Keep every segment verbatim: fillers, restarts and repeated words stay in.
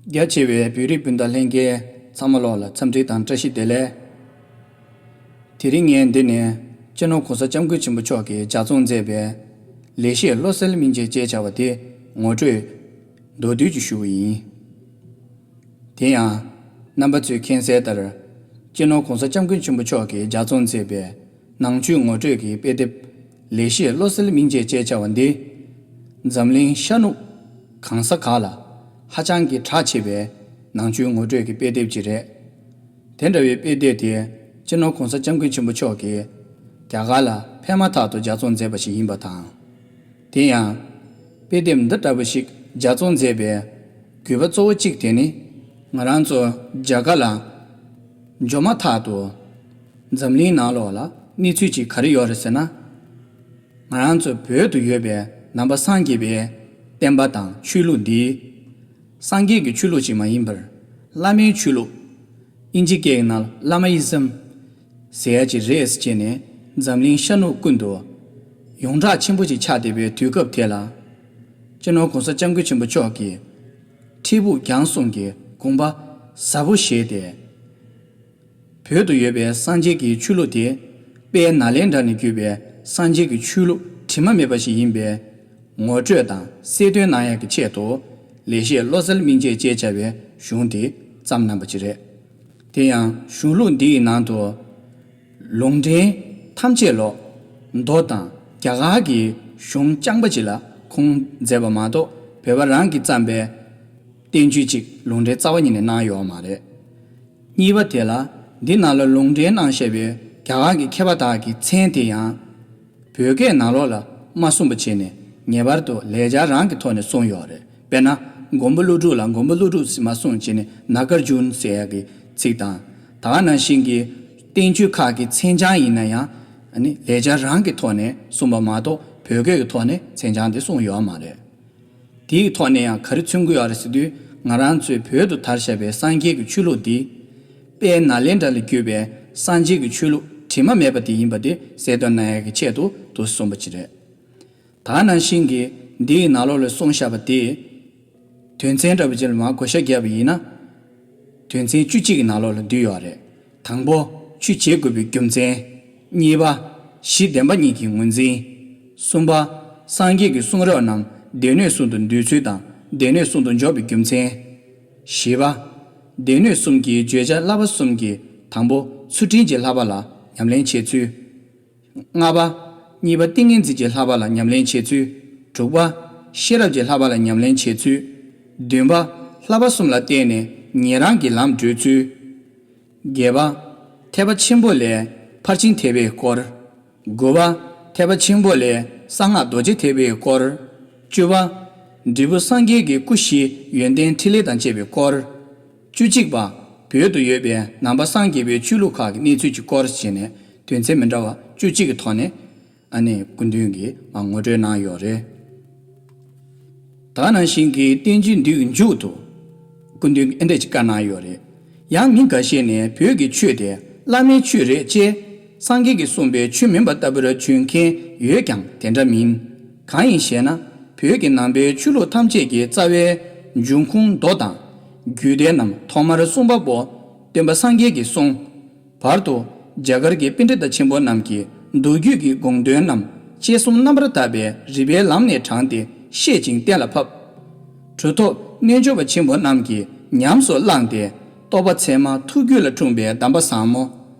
རྒྱ་ཆེ་བའི་བོད་རིགས་སྤུན་ཟླ་ལྷན་རྒྱས་ཚང་མ་ལོག་ལ་འཚམས་འདྲི་དང་བཀྲ་ཤིས་བདེ་ལེགས། དེ་རིང་ངས་འདི་ནས་སྤྱི་ནོར་༸གོང་ས་༸སྐྱབས་མགོན་ཆེན་པོ་མཆོག་གིས་ལྗགས་རྩོམ་མཛད་པའི་ལེགས་བཤད་བློ་གསལ་སྨིན་བྱེད་ཅེས་བྱ་བ་དེ་ངོ་སྤྲོད་མདོར་བསྡུས་ཀྱིས་ཞུ་བ་ཡིན། དེ་ཡང་རྣམ་པ་ཚོས་མཁྱེན་གསལ་ལྟར། སྤྱི་ནོར་༸གོང་ས་༸སྐྱབས་མགོན་ཆེན་པོ་མཆོག་གིས་ལྗགས་རྩོམ་མཛད་པའི་ནང་ཆོས་ངོ་སྤྲོད་ཀྱི་དཔེ་དེབ་ལེགས་བཤད་བློ་གསལ་སྨིན་བྱེད་ཅེས་བྱ་བ་འདི། འཛམ་གླིང་ཤར་ནུབ་གང་ས་ག་ལ་ཧ་ཅང་གི་གྲགས་ཆེ་བའི་ནང་ཆོས་ངོ་སྤྲོད་ཀྱི་དཔེ་དེབ་ཅིག་རེད། དེ་འདྲ་བའི་དཔེ་དེབ་དེ་སྤྱི་ནོར་༸གོང་ས་༸སྐྱབས་མགོན་ཆེན་པོ་མཆོག་གིས་རྒྱ་གར་ལ་ཕེབས་མ་ཐག་ཏུ་ལྗགས་རྩོམ་མཛད་པ་ཞིག་ཡིན་པ་དང་། དེ་ཡང་དཔེ་དེབ་འདི་ལྟ་བུ་ཞིག་ལྗགས་རྩོམ་མཛད་པའི་དགོས་པ་གཙོ་བོ་གཅིག་དེ་ནི། ང་རང་ཚོ་རྒྱ་གར་ལ་འབྱོར་མ་ཐག་ཏུ་འཛམ་གླིང་ནང་ལོགས་ལ་གནས་ཚུལ་ཅིག་ག་རེ་ཡོད་རེད་ཟེར་ན། ང་རང་ཚོ་བོད་དུ་ཡོད་པའི་ནང་པ་སངས་རྒྱས་པའི་བསྟན་པ་དང་ཆོས་ལུགས་འདི། སངས་རྒྱས་ཀྱི་ཆོས་ལུགས་ཅིག་མ་ཡིན་པར། བླ་མའི་ཆོས་ལུགས། ཨིན་ཇི་སྐད་ཀྱི་ནང་ལ་ལ་མ་ཨི་ཛམ་ཟེར་ཡ་ཅིག་རེད་ཟེར་བྱས་ནས་འཛམ་གླིང་ཤར་ནུབ་ཀུན་ཏུ་ཡོངས་གྲགས་ཆེན་པོ་ཅིག་ཆགས་བསྡད་པའི་དུས་སྐབས་དེ་ལ། སྤྱི་ནོར་༸གོང་ས་༸སྐྱབས་མགོན་ཆེན་པོ་མཆོག་གིས་འཕྲལ་ཕུགས་རྒྱང་གསུམ་གྱི་དགོངས་པ་ཟབ་པོ་བཞེས་ཏེ། བོད་དུ་ཡོད་པའི་སངས་རྒྱས་ཀྱི་ཆོས་ལུགས་དེ་དཔལ་ནཱ་ལེནྡྲ་ནས་བརྒྱུད་པའི་སངས་རྒྱས་ཀྱི་ཆོས་ལུགས་དྲི་མ་མེད་པ་ཞིག་ཡིན་པའི་ངོ་སྤྲོད་དང་གསལ་སྟོན་གནང་ཡག་གི་ཆེད་དུ་ལེགས་བཤད་བློ་གསལ་སྨིན་བྱེད་ཅེས་བྱ་བའི་གཞུང་དེ་བརྩམས་གནང་པ་ཅིག་རེད། དེ་ཡང་གཞུང་ལུགས་འདིའི་ནང་དུ་ལུང་འདྲེན་ཐམས་ཅད་ལོ། མདོ་དང་རྒྱ་གར་གྱི་གཞུང་རྐྱང་པ་ཅིག་ལ་ཁུངས་མཛད་པ་མ་གཏོགས་བོད་པ་རང་གིས་བརྩམས་པའི་བསྟན་བཅོས་ཅིག་ལུང་འདྲེན་རྩ་བ་ཉིད་ནས་གནང་ཡོད་མ་རེད། གཉིས་པ་དེ་ལ་འདི་ནང་ལ་ལུང་འདྲེན་གནང་བཞག་པའི་རྒྱ་གར་གྱི་མཁས་པ་དག་གི་མཚན་དེ་ཡང་། བོད་སྐད་ནང་ལོགས་ལ་མ་གསུངས་པ་བྱས་ནས་ངེས་པར་དུ་ལེགས་སྦྱར་རང་གི་ཐོག་ནས་གསུངས་ཡོད་རེད། དཔེར་ན། མགོན་པོ་ཀླུ་སྒྲུབ་ལ་མགོན་པོ་ཀླུ་སྒྲུབ་ཟེར་མ་གསུངས་བྱས་ནས་ནཱ་གར་ཇུན་ཟེར་ཡག་གི་ཚིག་དང་། ད་ག་ནང་བཞིན་གྱི་བསྟན་བཅོས་ཁག་གི་མཚན་བྱང་ཡིན་ན་ཡང་། ཨ་ནི་ལེགས་སྦྱར་རང་གི་ཐོག་ནས་གསུངས་པ་མ་གཏོགས་བོད་སྐད་ཀྱི་ཐོག་ནས་མཚན་བྱང་དེ་གསུངས་ཡོད་མ་རེད། དེའི་ཐོག་ནས་ཡང་ག་རེ་མཚོན་གྱི་ཡོད་རེད་ཟེར་དུས། ང་རང་ཚོའི་བོད་དུ་དར་བཞག་པའི་སངས་རྒྱས་ཀྱི་ཆོས་ལུགས་འདི། དཔལ་ནཱ་ལེནྡྲ་ལ་བརྒྱུད་པའི་སངས་རྒྱས་ཀྱི་ཆོས་ལུགས་དྲི་མ་མེད་པ་དེ་ཡིན་པ་དེ་གསལ་སྟོན་གནང་ཡག་གི་ཆེད་དུ་འདུག་གསུངས་པ་ཅིག་རེད། ད་ནང་བཞིན་གྱི་འདིའི་ནང་ལོགས་ལ་གསུངས་བཞག་པ་དེ། དོན་ཚན་འདྲ་པོ་ཅིག་ལ་མར་བགོ་བཤའ་བརྒྱབ་པ་ཡིན་ན། དོན་ཚན་བཅུ་གཅིག་གི་ནང་ལོགས་ལ་འདུས་ཡོད་རེད། དང་པོ། ཆོས་བྱེད་དགོས་པའི་རྒྱུ་མཚན། གཉིས་པ། གཞི་བདེན་པ་གཉིས་ཀྱི་ངོས་འཛིན། གསུམ་པ། སངས་རྒྱས་ཀྱི་གསུང་རབ་རྣམས་སྡེ་སྣོད་གསུམ་དུ་འདུས་ཚུལ་དང་སྡེ་སྣོད་གསུམ་དུ་འཇོག་པའི་རྒྱུ་མཚན། བཞི་པ། སྡེ་སྣོད་གསུམ་གྱི་བརྗོད་བྱ་བསླབ་པ་གསུམ་གྱི་དང་པོ་ཚུལ་ཁྲིམས་ཀྱི་བསླབ་པ་ལ་ཉམས་ལེན་བྱེད་ཚུལ། ལྔ་པ། གཉིས་པ་ཏིང་ངེ་འཛིན་གྱི་བསླབ་པ་ལ་ཉམས་ལེན་བྱེད་ཚུལ། དྲུག་པ། ཤེས་རབ་ཀྱི་བསླབ་པ་ལ་ཉམས་ལེན་བྱེད་ཚུལ། བདུན་པ། བསླབ་པ་གསུམ་ལ་བརྟེན་ནས་ཉན་རང་གི་ལམ་བགྲོད་ཚུལ། བརྒྱད་པ། ཐེག་པ་ཆེན་པོ་ལས་ཕར་ཕྱིན་ཐེག་པའི་སྐོར། དགུ་པ། ཐེག་པ་ཆེན་པོ་ལས་གསང་སྔགས་རྡོ་རྗེ་ཐེག་པའི་སྐོར། བཅུ་པ། འབྲས་བུ་སངས་རྒྱས་ཀྱི་སྐུ་བཞི་ཡོན་ཏན་ཕྲིན་ལས་དང་བཅས་པའི་སྐོར། བཅུ་གཅིག་པ། བོད་དུ་ཡོད་པའི་ནང་པ་སངས་རྒྱས་པའི་ཆོས་ལུགས་ཁག་གི་གནས་ཚུལ་གྱི་སྐོར་བྱས་ནས་དོན་ཚན་མི་འདྲ་བ་བཅུ་གཅིག་གི་ཐོག་ནས་ཨ་ནི་སྐུ་མདུན་གྱིས་མར་ངོ་སྤྲོད་གནང་ཡོད་རེད། ད་ནང་བཞིན་གྱི་བསྟན་བཅོས་འདིའི་མཇུག་ཏུ་སྐུ་མདུན་གྱིས་ཨེ་འདྲ་ཅིག་བཀའ་གནང་ཡོད་རེད། ཡང་མི་འགའ་ཤས་ནས་བོད་ཀྱི་ཆོས་དེ་བླ་མའི་ཆོས་རེད་ཅེས་སངས་རྒྱས་ཀྱིས་གསུངས་པའི་ཆོས་མིན་པ་ལྟ་བུར་བརྗོད་མཁན་ཡོད་ཀྱང་དེ་འདྲ་མིན། གང་ཡིན་ཞེ་ན། བོད་ཀྱི་ནང་པའི་ཆོས་ལུགས་ཐམས་ཅད་ཀྱི་རྩ་བའི་འབྱུང་ཁུངས་མདོ་དང་རྒྱུད་སྡེ་རྣམས་ཐོག་མར་གསུངས་པ་པོ་སྟོན་པ་སངས་རྒྱས་ཀྱི་གསུང་། བར་དུ་རྒྱ་གར་གྱི་པཎྜི་ཏ་ཆེན་པོ་རྣམས་ཀྱིས་མདོ་རྒྱུད་ཀྱི་དགོངས་དོན་རྣམས་དཔྱད་གསུམ་རྣམ་པར་དག་པའི་རིགས་པའི་ལམ་ནས་དྲངས་ཏེ་བཤད་ཅིང་གཏན་ལ་ཕབ། གྲུབ་ཐོབ་རྣལ་འབྱོར་པ་ཆེན་པོ་རྣམས་ཀྱིས་ཉམས་སུ་བླངས་ཏེ་རྟོགས་པ་ཚད་མ་ཐུགས་རྒྱུད་ལ་འཁྲུངས་པའི་གདམས་པ་ཟབ་མོ།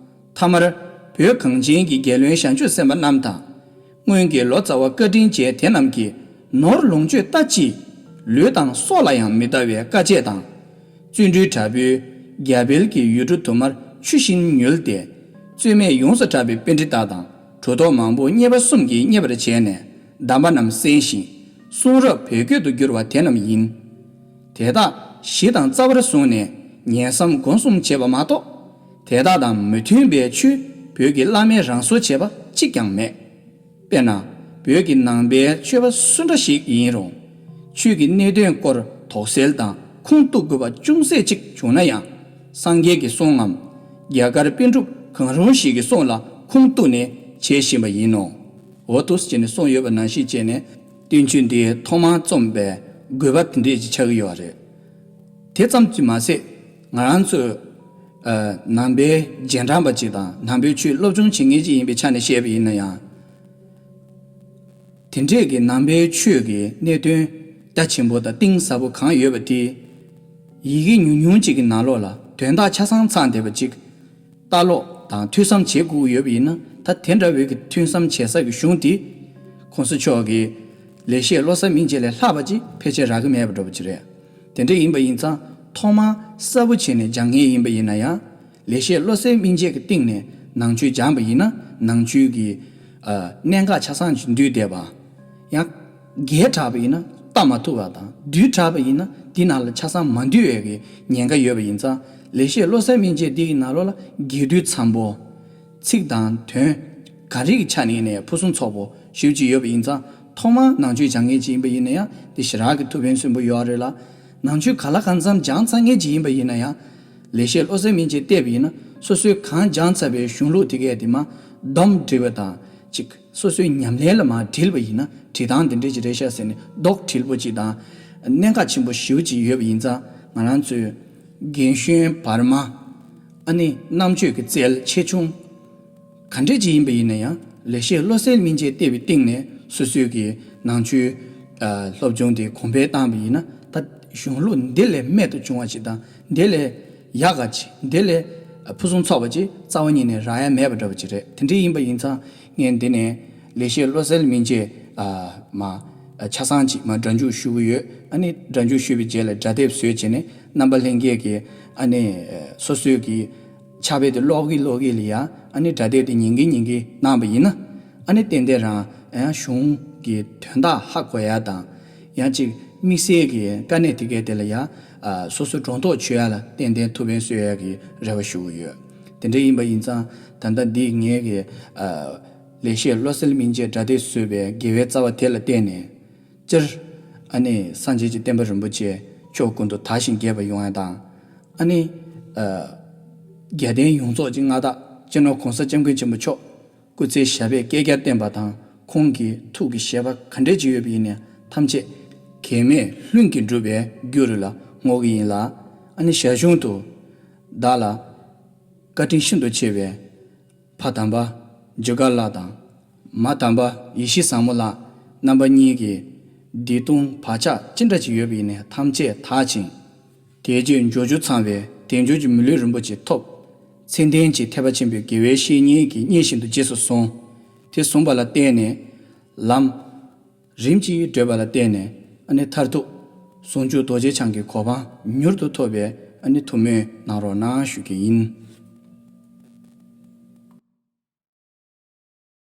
ཐ་མར་བོད་གངས་ཅན་གྱི་རྒྱལ་བློན་བྱང་ཆུབ་སེམས་དཔའ་རྣམས་དང་། སྔོན་གྱི་ལོ་ཙཱ་བ་བཀའ་དྲིན་ཅན་དེ་རྣམས་ཀྱིས་ནོར་ལོངས་སྤྱོད་ལྟ་ཅི། ལུས་དང་སྲོག་ལ་ཡང་མི་ལྟ་བའི་དཀའ་སྤྱད་དང་། བརྩོན་འགྲུས་དྲག་པོས་རྒྱ་བལ་གྱི་ཡུལ་གྲུ་དུ་མར་ཆུ་བཞིན་ཉུལ་ཏེ། རྩོད་མེད་ཡོངས་སུ་གྲགས་པའི་པཎྜི་ཏ་དང་གྲུབ་ཐོབ་མང་པོ་མཉེས་པ་གསུམ་གྱིས་མཉེས་པར་བྱས་ནས་གདམས་པ་རྣམས་གསན་ཞིང་གསུང་རབ་བོད་སྐད་དུ་བསྒྱུར་བ་དེ་རྣམས་ཡིན། དེ་དག་གཞི་དང་རྩ་བར་བཟུང་ནས་ཉན་བསམ་སྒོམ་གསུམ་བྱས་པ་མ་གཏོགས། དེ་དག་དང་མི་མཐུན་པའི་ཆོས་བོད་ཀྱི་བླ་མས་རང་བཟོ་བྱས་པ་གཅིག་ཀྱང་མེད། དཔེར་ན། བོད་ཀྱི་ནང་པའི་ཆོས་པ་སུ་འདྲ་ཞིག་ཡིན་རུང་། ཆོས་ཀྱི་གནད་དོན་སྐོར་དོགས་སེལ་དང་ཁུངས་གཏུག་དགོས་པ་ཅུང་ཟད་ཅིག་བྱུང་ན་ཡང་། སངས་རྒྱས་ཀྱི་གསུང་ངམ། རྒྱ་གར་པཎ་གྲུབ་གང་རུང་ཞིག་གི་གསུང་ལ་ཁུངས་གཏུག་ནས་བྱེད་བཞིན་པ་ཡིན་ནོ། འོ་འདུག་སེ་བྱས་ནས་གསུངས་ཡོད་པ་ནང་བཞིན་བྱས་ནས་བསྟན་བཅོས་འདིའི་ཐོག་མར་རྩོམ་པའི་དགོས་པ་དེ་འདྲས་ཅིག་ཆགས་ཀྱི་ཡོད་རེད། དེ་ཙམ་གྱིས་མ་ཟད། ང་རང་ཚོས་ཨ་ནང་པའི་རྗེས་འབྲང་པ་ཅིག་དང་ནང་པའི་ཆོས་སློབ་སྦྱོང་བྱེད་མཁན་ཅིག་ཡིན་པའི་ཆ་ནས་བཤད་པ་ཡིན་ན་ཡང་། དེ་འདྲས་ཀྱི་ནང་པའི་ཆོས་ཀྱི་གནད་དོན་རྒྱ་ཆེན་པོ་དང་གཏིང་ཟབ་པོ་གང་ཡོད་པ་དེ། ཡི་གེ་ཉུང་ཉུང་ཅིག་གི་ནང་ལོགས་ལ་དོན་དག་ཆ་ཚང་ཚང་བསྡད་པ་ཅིག་ལྟ་ཀློག་དང་ཐོས་བསམ་བྱེད་དགོས་ཀྱི་ཡོད་པ་ཡིན་ན། ད་དེ་འདྲ་བའི་གི་ཐོས་བསམ་བྱེད་ས་གི་གཞུང་དེ། གོང་ས་མཆོག་གི་ལེགས་བཤད་བློ་གསལ་སྨིན་བྱེད་ལས་ལྷག་པ་ཅིག་ཕལ་ཆེར་རག་གི་མེད་པ་འདྲ་པོ་ཅིག་རེད། དེ་འདྲ་ཡིན་པ་ཡིན་ཙང་ཐོག་མར་གསལ་པོ་བྱས་ནས་སྦྱང་མཁན་ཡིན་པ་ཡིན་ན་ཡང་། ལེགས་བཤད་བློ་གསལ་སྨིན་བྱེད་ཀྱི་སྟེང་ནས་ནང་ཆོས་སྦྱངས་པ་ཡིན་ན་ནང་ཆོས་ཀྱི་ཨ་གནད་འགག་ཆ་ཚང་ཞིག་འདུས་བསྡད་པ། ཡང་། རྒྱས་དྲགས་པ་ཡིན་ན་ལྟ་མ་ཐུབ་པ་དང་། བསྡུས་དྲགས་པ་ཡིན་ན་འདི་ནང་ལ་ཆ་ཚང་མ་འདུས་པའི་གི་ཉེན་ཁ་ཡོད་པ་ཡིན་ཙང་། ལེགས་བཤད་བློ་གསལ་སྨིན་བྱེད་འདི་ཡི་ནང་ལོགས་ལ་རྒྱས་བསྡུས་འཚམ་པོ། ཚིག་དང་དོན་ག་རེ་གི་ཆ་ནས་ཡིན་ནའི་ཕུན་སུམ་ཚོགས་པོ་ཞེ་པོ་ཅིག་ཡོད་པ་ཡིན་ཙང་། ཐོག་མར་ནང་ཆོས་སྦྱང་མཁན་ཅིག་ཡིན་པ་ཡིན་ན་ཡང་འདི་ཞེ་དྲག་གི་ཐུགས་ཕན་གསོས་པོ་ཡོད་རེད་ལ། ནང་ཆོས་ག་ལ་གང་འཚམ་སྦྱངས་ཚར་མཁན་ཅིག་ཡིན་པ་ཡིན་ན་ཡང་། ལེགས་བཤད་བློ་གསལ་སྨིན་བྱེད་བལྟས་པ་ཡིན་ན། སོ་སོའི་གང་སྦྱངས་ཚར་བའི་གཞུང་ལུགས་དེ་གས་དེ་མར་སྡོམ་སྒྲིལ་བ་དང་གཅིག་སོ་སོའི་ཉམས་ལེན་ལ་མར་དྲིལ་བ་ཡིན་ན། དྲིལ་སྟངས་དེ་འདྲས་ཅིག་རེད་ཤག་ཟེར་ནས་རྡོག་དྲིལ་པོ་ཅིག་དང་། གནད་འགག་ཆེན་པོ་ཞེ་པོ་ཅིག་ཡོད་པ་ཡིན་ཙང་། ང་རང་ཚོའི་རྒན་གཞོན་བར་མ། ཨ་ནི་རྣམ་དཔྱོད་ཀྱི་རྩལ་ཆེ་ཆུང་ག་འདྲས་ཅིག་ཡིན་པ་ཡིན་ན་ཡང་། ལེགས་བཤད་བློ་གསལ་སྨིན་བྱེད་བལྟས་པའི་སྟེང་ནས་སོ་སོའི་གི་ནང་ཆོས་ཨ་སློབ་སྦྱོང་དེ་གོང་འཕེལ་བཏང་བ་ཡིན་ན། ད་གཞུང་ལུགས་འདི་ལས་རྨད་དུ་བྱུང་བ་ཅིག་དང་། འདི་ལས་ཡག་ག་ཅིག་འདི་ལས་ཕུན་སུམ་ཚོགས་པ་ཅིག་རྩ་བ་ཉིད་ནས་རག་ཡ་མེད་པ་འདྲ་པོ་ཅིག་རེད། དེ་འདྲ་ཡིན་པ་ཡིན་ཙང་། ངས་འདི་ནས་ལེགས་བཤད་བློ་གསལ་སྨིན་བྱེད་ཨ་མ་ཨ་ཆ་ཚང་ཅིག་མ་སྒྲ་འཇུག་ཞུ་གི་ཡོད། ཨ་ནི་སྒྲ་འཇུག་ཞུས་པའི་རྗེས་ལ་སྒྲ་དེབ་བཟོས་བྱས་ནས་རྣམ་པ་ལྷན་རྒྱས་ཀྱིས་ཨ་ནི་ཨ་སོ་སོའི་གི་ཕྱག་དཔེ་དེ་ཀློག་གི་ཀློག་གི་ལ་ཡ། ཨ་ནི་སྒྲ་དེབ་དེ་ཉན་གི་ཉན་གི་གནང་བ་ཡིན་ན། ཨ་ནི་ཏན་ཏན་རང་ཡང་གཞུང་གི་དོན་དག་ཧ་གོ་ཡ་དང་། ཡང་ཅིག་དམིགས་བསལ་གྱི་དཀའ་གནད་དེ་གའི་དེ་ལ་ཡ་ཨ་སོ་སོ་སྒྲོ་འདོགས་ཆོད་ཡ་ལ་ཏན་ཏན་ཐུགས་ཕན་གསོས་ཡ་གི་རེ་བ་ཞུ་གི་ཡོད། དེ་འདྲ་ཡིན་པ་ཡིན་ཙང་། ད་ལྟ་འདི་ངའི་གི་ཨ་ལེགས་བཤད་བློ་གསལ་སྨིན་བྱེད་སྒྲ་དེབ་བཟོས་པའི་དགེ་བའི་རྩ་བ་དེ་ལ་བརྟེན་ནས། སྤྱིར་ཨ་ནི་སངས་རྒྱས་ཀྱི་བསྟན་པ་རིན་པོ་ཆེ་ཕྱོགས་ཀུན་ཏུ་དར་ཞིང་རྒྱས་པ་ཡོང་ཡ་དང་། ཨ་ནི་ཨ་རྒྱལ་བསྟན་ཡོངས་རྫོགས་ཀྱི་མངའ་བདག་སྤྱི་ནོར་༸གོང་ས་༸སྐྱབས་མགོན་ཆེན་པོ་མཆོག་སྐུ་ཚེ་ཞབས་པད་བསྐལ་བརྒྱར་བརྟན་པ་དང་། ཁོང་གི་ཐུགས་ཀྱི་བཞེད་པ་ག་འདྲས་ཅིག་ཡོད་པ་ཡིན་ནའི་ཐམས་ཅད་གེགས་མེད་ལྷུན་གྱིས་འགྲུབ་པའི་རྒྱུ་རུ་ལ་བསྔོ་གི་ཡིན་ལ། ཨ་ནི་ཞར་བྱུང་དུ་བདག་ལ་བཀའ་དྲིན་ཤིན་ཏུ་ཆེ་བའི་ཕ་དམ་པ་ཇི་ག་ལགས་དང་། མ་དམ་པ་ཡེ་ཤེས་བཟང་མོ་ལགས། རྣམ་པ་གཉིས་ཀྱིས་བདེ་སྟོང་བག་ཆགས་ཅི་འདྲ་ཅིག་ཡོད་པ་ཡིན་ནའི་ཐམས་ཅད་དག་ཅིང་། དེ་རྗེས་འབྱོར་བཅུ་ཚང་བའི་དལ་འབྱོར་གྱི་མི་ལུས་རིན་པོ་ཆེ་ཐོབ། མཚན་ལྡན་གྱི་ཐེག་པ་ཆེན་པོའི་དགེ་བའི་བཤེས་གཉེན་གྱིས་མཉེས་བཞིན་དུ་རྗེས་སུ་བཟུང་། དེ་བཟུང་བ་ལ་བརྟེན་ནས་ལམ་རིམ་གྱིས་བགྲོད་པ་ལ་བརྟེན་ནས། ཨ་ནི་མཐར་ཐུག་ཟུང་འཇུག་རྡོ་རྗེ་འཆང་གི་གོ་འཕང་མྱུར་དུ་ཐོབ་པའི་ཨ་ནི་ཐུགས་སྨོན་གནང་རོགས་གནང་ཞུ་གི་ཡིན།